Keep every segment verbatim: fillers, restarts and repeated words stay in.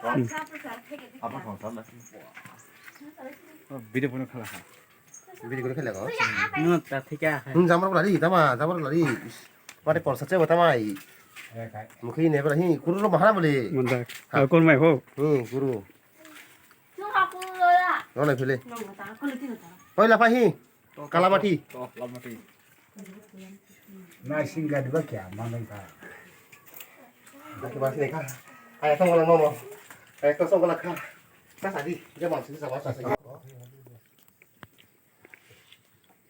Hmm. Apa kau sama sih? Oh, video phone khala kha. Video phone khala kha. No, ta thika hai. Hmm, jamar lari, tama, jamar lari. Mate porsa che tama i. Mukhi ne bra hi, kuru ro mahana bole. Manda. Ha. Ah, kon mai ho. Hmm, kuru. Ro na phile. Oi, lapa hi. Kalamati. To, kalamati. Na singa diba kya manai ka. Baki basi ne ka. Aya tong lang momo. Aya tong lang ka. Ka sadi, dia mau sini sama sasa.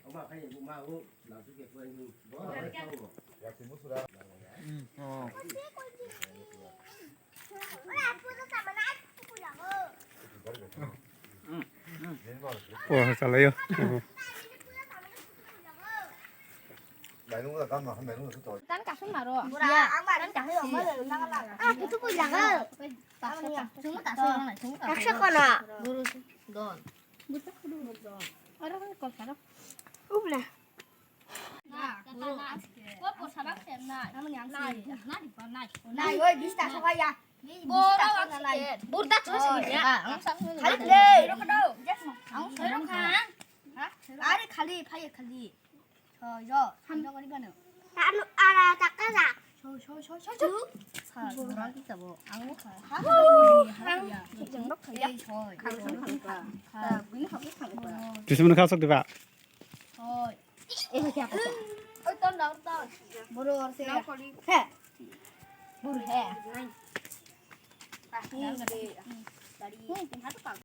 Oma kai bu ma u, la tu ke kuai ni. Bo. Hmm, oh. Wah, salayo. Tan kasung maro. Bura, ang maro. Tan kasung. Ah, itu pun jangan. Cuma kasung, cuma kasung. Kasung kono. Buru don. Buta kudu don. Aro kan kol saro. Ubla. Nai, oi, bista sokai ya. Bista sokai nai. Burda chwla sini ya. Khali le, rokho do. Ang rokha. Ha? Are khali, phai khali. Soi jo, soi jo gari bano. Anu ara takka ja. Soi, soi, soi, soi, soi. Ha, burda ki tabo. Ang rokha. Ha, ha, ha. Soi. Dushman kha sok diba? Oi. Eh, kya kya? Oi, ton dong, ton. Boro or se. He. Boro he. Nai. Ah, nai. Dari. Hmm, tinggal tu kau.